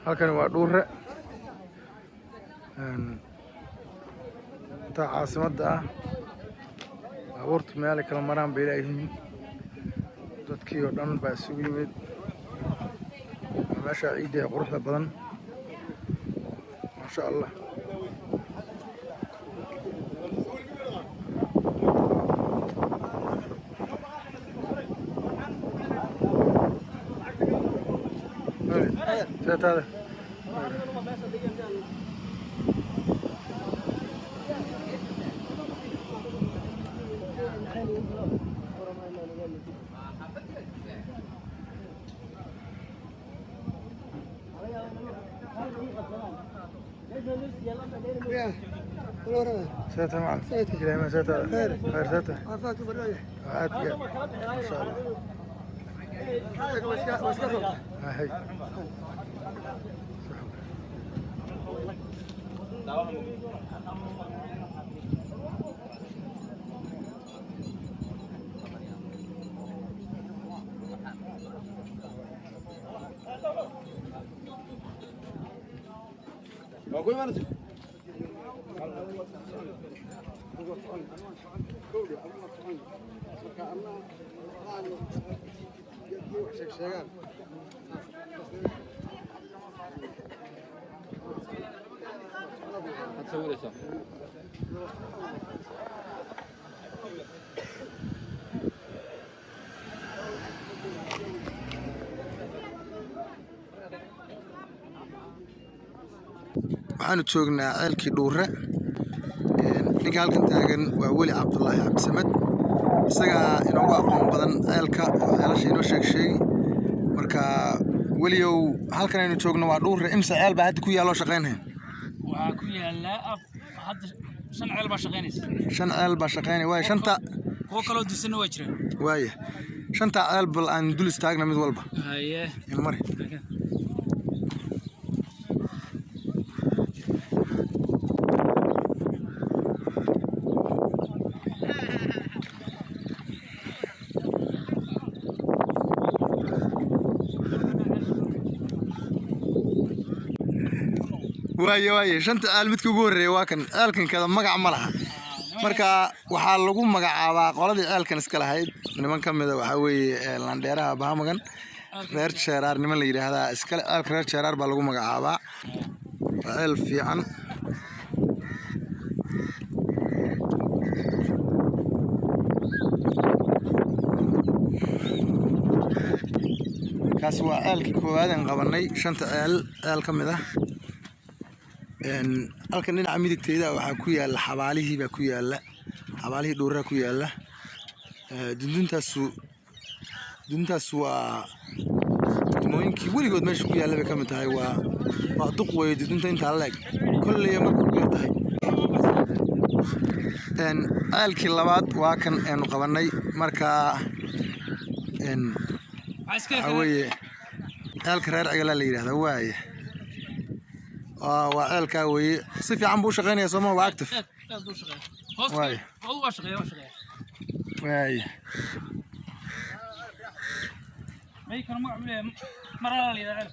Halkani waa Dhuure, intaa caasimadda ah. Baabuurtu meelay kala maraan bay leeyihiin. Dadkii oo dhan baa isugu yimid. Waa meesha ciidda ee quruxda badan, maasha Allah. Seetaada. Seeta macalin. Ilaahay ma seetaada. Khayr seeta. Aad iyo aad. Maasha Allah. Hay. Waxaanu joognaa ceelkii Dhuure. Ninka halkan taagan waa Weli Cabdulaahi Cabdisamed, isagaa inoogu aqoon badan ceelka oo ceelasha inoo sheeg sheegi. Marka weliyow, halkan aynu joogno waa Dhuure. Imse ceel baa hadda ku yaalloo shaqaynaya? Waxaa ku yaala hadda 5 ceel baa shaqaynaysa. 5 ceel baa shaqaynaya, waaya shanta. Kuwo kaloo dusanna waa jiraan. Waaya shanta ceel, bal aan dul istaagna mid walba. Haye. Ina mari. Waaye shanta ceel midka ugu horreeya waa kan. Ceelkan kada magac ma laha, marka waxaa lagu magacaabaa qoladii ceelkan iska lahayd. Niman ka mida waxaa weeye landheeraha Bahamagan, reer Jeeraar niman la yidhaahdaa iskale. Ceelka reer Jeeraar baa lagu magacaabaa. Waa ceel fiican. Kaas waa ceelkii koowaad aan qabanay shanta ceel, ceel ka mid ah. Halkan dhinaca midigteyda waxaa ku yaala xabaalihii baa ku yaala, xabaalihii Dhuuraa ku yaala. Dunduntaas waa dudmooyinkii weligood meesha ku yaalla bay ka mid tahay. Waa duq weeye dudunta intaa leeg kolley marka ugu yar tahay. Ceelkii labaad waa kan aynu qabanay. Marka waxaa weeye ceelka reer Cigalaa la yidhahdaa. Waaye waa ceelkaa weeye, si fiican buu u shaqeynaya sooma? Waa active. Aad buu shaqeeya. Hoos Waaye. Hoos waa shaqeeya, waa shaqeeya. Waaye. May kala magac u leeyahay, Maraala la yidhahdaa.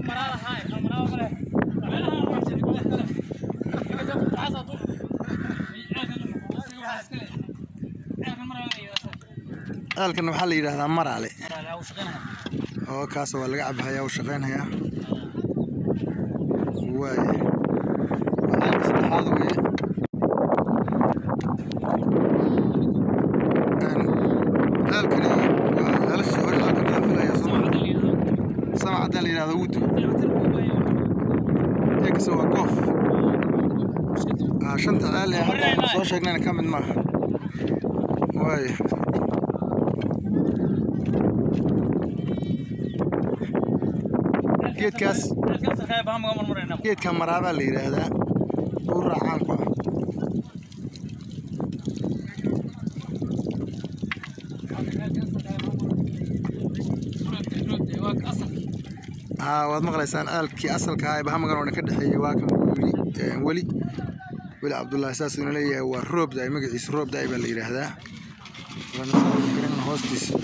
Maraala haay, maraala male. Ceelkan waxaa la yidhahdaa Maraale oo kaas waa laga cabhayaa, u shaqeynhayaa. Waaye waa ceelka saddexaad weeye. Ceelkani waa ceelashii hore, ceelka midaan filaya sooma? Samac haddaan la yidhahdo wuu duway. Eegase waa goof. Shanta ceel ee hadda aynu soo sheegnayna ka mid maaha. Waaye geedkaas, geedka maraabaa la yidhaahdaa, Dhuuraa caan ku ah. Haa, waad maqlaysaan, ceelkii asalka ahaa ee Bahamagan oo dhan ka dhexeeyey waa kan buu yidhi Weli Cabdullaahi, saasuu ina leeyahay. Waa Roob Da-ay magaciisu, Roob Da-ay baa la yidhaahdaa. Xiran hoostiisa.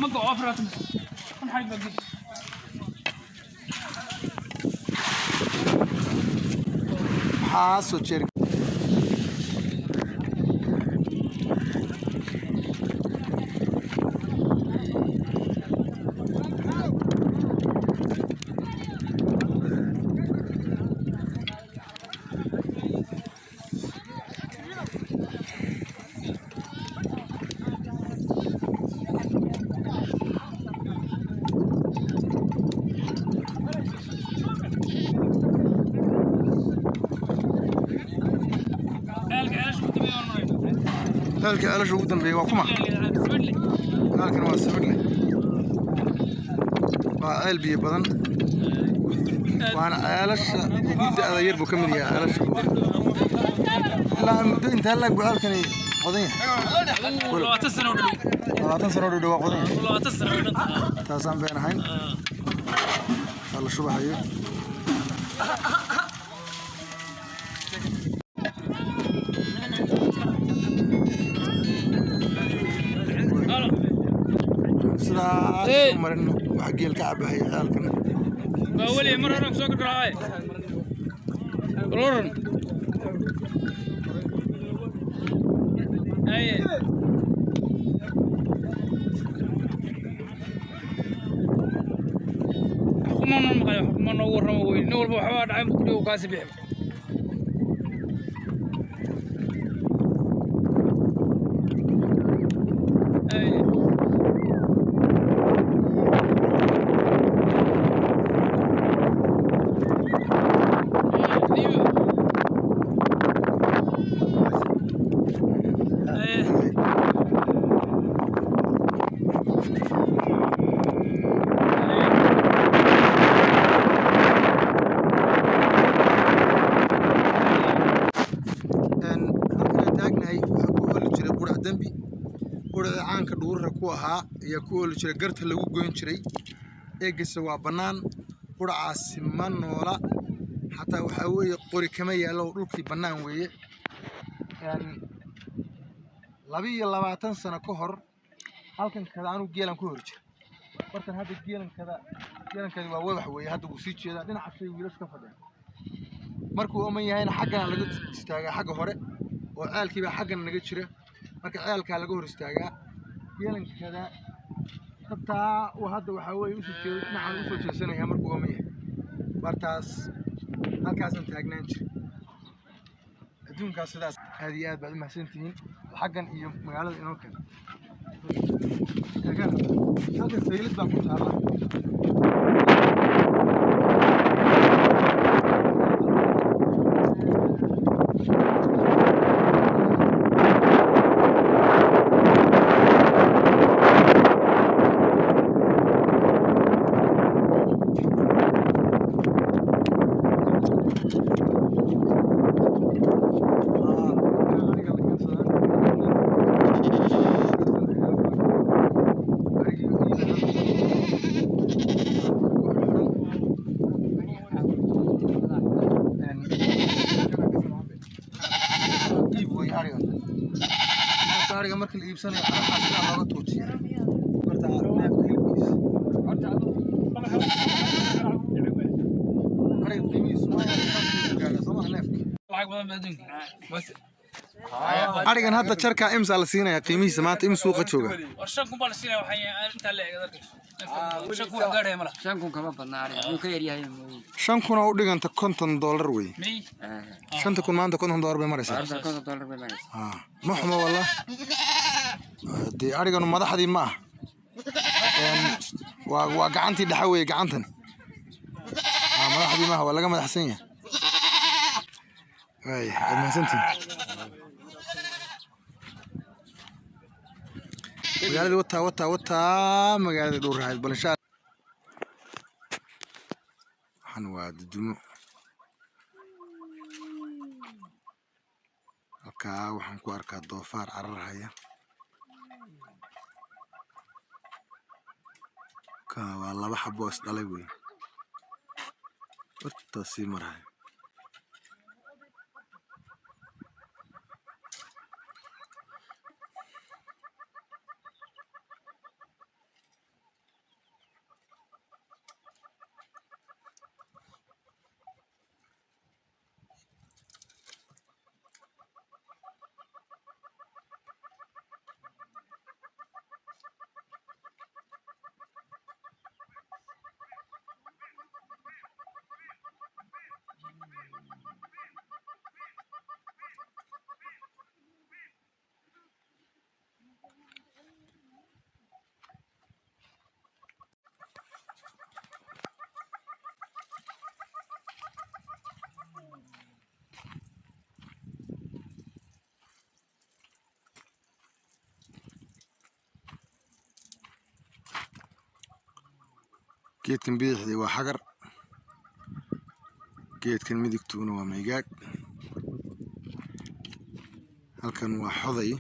Ma go 40 kun xarig baa geli. Maxaa soo jeer? Ceelka ceelasha ku dambeeya waan marayna. Ceelka ceelasha ugu dambeeya waa kuma? Sibidhle. Ceelkan waa Sibidhle, waa ceel biyo badan, waana ceelasha ugu da'da yar buu ka mid yahay ceelasha. Ilaa muddo intaa laag buu ceelkani qodan yahay? 20 sano u dhow. 20 sano u dhow waa qodan yahay. 20 sano u dhan. Taasaan been ahayn, waa la shubahayo. Halo. Sidaa Hey. u marin waxaa geel ka cabahaya ceelkan. Waa weli mar hore soo gudray. Loran. Aye. Kuma noo maqlay, kuma noo warramo weyn. Nin walba waxbaa dhacay ku kaasi bixi. Aye. Liiba. Aye. Halkan aan taagnahay waxaa ku ooli jiray qurac dembi. Quraca caanka dhuurara ku ahaa ayaa ku ooli jiray, garta lagu goyn jiray. Eegisa waa bannaan, quracaasi ma noola xataa. Waxaa weeye qori kama yaallo, dhulkii bannaan weeye. 22 sano ka hor halkan kada anuu geelan ku hori jiray markan. Hadda geelankada, geelankadi waa wabax weeye. Hadda wuu sii jeedaa dhinaca shay wiilashu ka fadhiyaan. Markuu oman yahayna xaggana laga istaagaa, xagga hore oo ceelkii baa xaggana naga jira. Marka ceelkaa laga hor istaagaa geelankada. Tabtaa uu hadda waxaa weeye usoo jeedo, dhinacan usoo jeesanaya markuu oman yahay. Bartaas halkaasaan taagnaan jiray. Adduunkaas sidaas. Aad iyo aad baad u mahadsantihiin. Xaggan iyo magaalada inoo keena. Halkan saylid baa ku taala. Ariga la keensadaa. Iib wey ariga. Neefka ariga marka la iibsanayo waxaa sidaa looga tuujiya horta neefka hilibkiisa. Ariga qiimihiisu waa gaadha soo maha neefka? Lacag badan ba adduunka. Bas. Arigan hadda jarkaa imsaa la siinaya qiimihiisa maanta, im suuqa jooga? War 5,000 baa la siinaya, waxaan intaa la eeg darka. 5,000 wax gaadhaya malaha. 5,000 kama badna ariga, wuu ka yaryahay mooye. 5,000 oo u dhiganta $50 wey. May. 5,000 maanta $50 bay maraysaa. Horta $50 bay maraysaa. Ma xumo wallah. Dee ariganu madaxdii ma ah. Waa gacantii dhexe weeye gacantan. Madaxdii maaha, waa laga madaxsan yahay. Waaya, waad mahadsantihiin. Magaaladii wataa wataa wataa, magaaladii dhowr rahayd. Bal insha waxaan waa dudumo. Halkaa waxaan ku arkaa doofaar carar haya. Ka waa laba xabo oo is dhalay wey, horta sii maraya. Geedkan bidixdii waa xagar, geedkan midigtuuna waa maygaag. Halkan waa xoday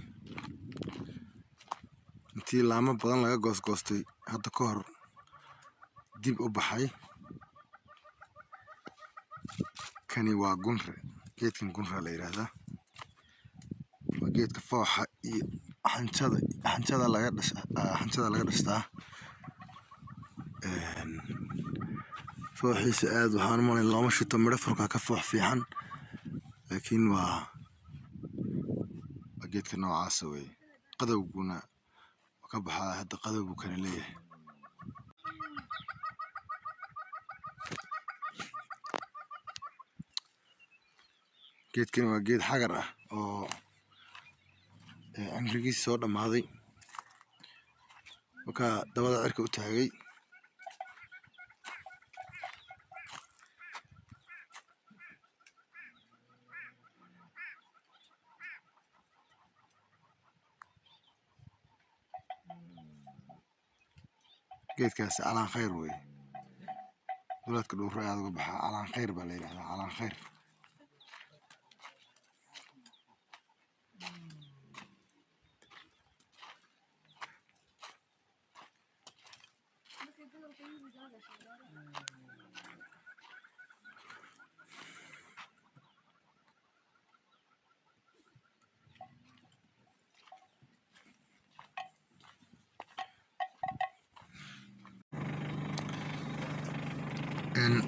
intii laamo badan laga goosgoostay hadda ka hor dib u baxay. Kani waa gunre, geedkan gunre la yiraahdaa. Waa geedka fooxa iyo xanjada laga dhasha, xanjada laga dhashtaa. Fooxiisa aad waxaan u malayn looma shito, midho furka ka foox fiican, laakiin waa geedka noocaasa weeye. Qadowguna waa ka baxaa, hadda qadow buu kana leeyahay. Geedkani waa geed xagar ah oo cimrigiisa soo dhammaaday, markaa dabada cirka u taagay. Geedkaasi calaan khayr weeye, duleedka Dhuuro aad uga baxaa. Calaan khayr baa la yidhahdaa, calaan khayr.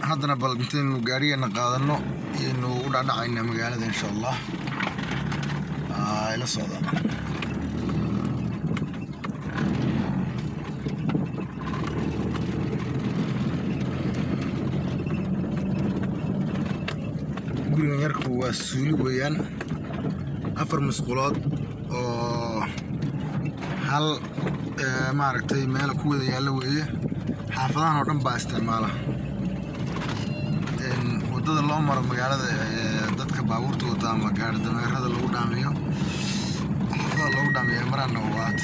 Haddana bal intaynu gaarigeena qaadano iyaynu u dhacdhacaynaa magaalada insha Allah. Ila socda. Gurigan yarku waa suuli weeyaan, 4 musqulood oo hal maaragtay meel ku wada yaalla weeye. Xaafadahan oo dhan baa isticmaala. Wadada loo maro magaalada dadka baabuurta wata ama gaari dameerada lagu dhaamiyo, xaafadaha loogu dhaamiyo maraana waat.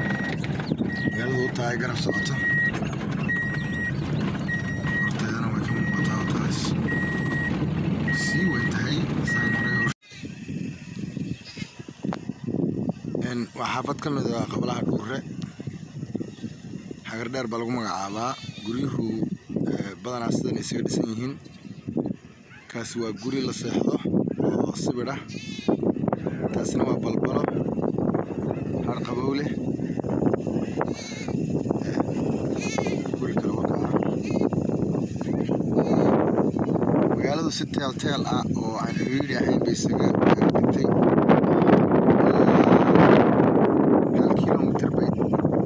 Magaalada u tahay garab socoto, horteedana way ka muuqataa, taas sii weyn tahay saan horey. Waa xaafad ka mid ah qablaha Dhuure, Xagar Dheer baa lagu magacaabaa. Guryuhu badanaa sidan isaga dhisan yihiin. Kaasi waa guri la seexdo oo sibir ah, taasina waa balbalo har qabow leh. Guri kale wakaa. Magaaladu si teel teel ah oo aan xiriiri ahayn bay isaga dhigtay. 1 kilomitir bay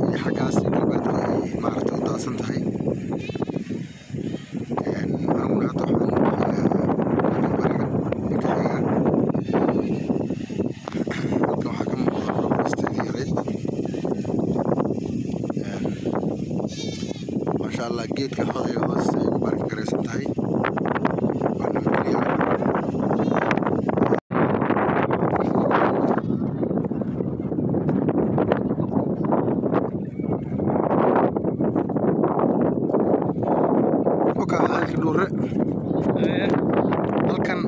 iyo xaggaas galbeedku ay maaragtay u daadsan tahay. Aniguna hadda waxaan xigaa bariga ka xigaa. Halkan waxaa ka muuqda property yarayd, maasha Allah. Geedka xodaya hoostiisa ay ku baarkin garaysan tahay, waa nabadgelyo. Oka ceelka Dhuure halkan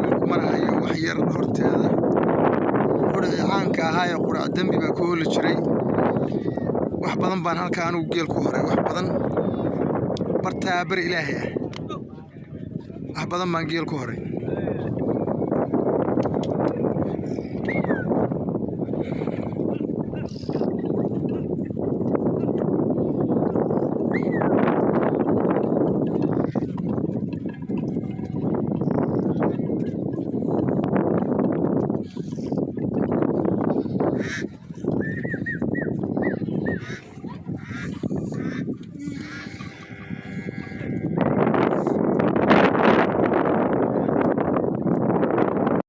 wiilku marahayo wax yar horteeda, quricii caanka ahaa ee qurac dembi baa ku hooli jiray. Wax badan baan halkaa anigu geel ku horay, wax badan bartaa beri ilaahay ah, wax badan baan geel ku horay.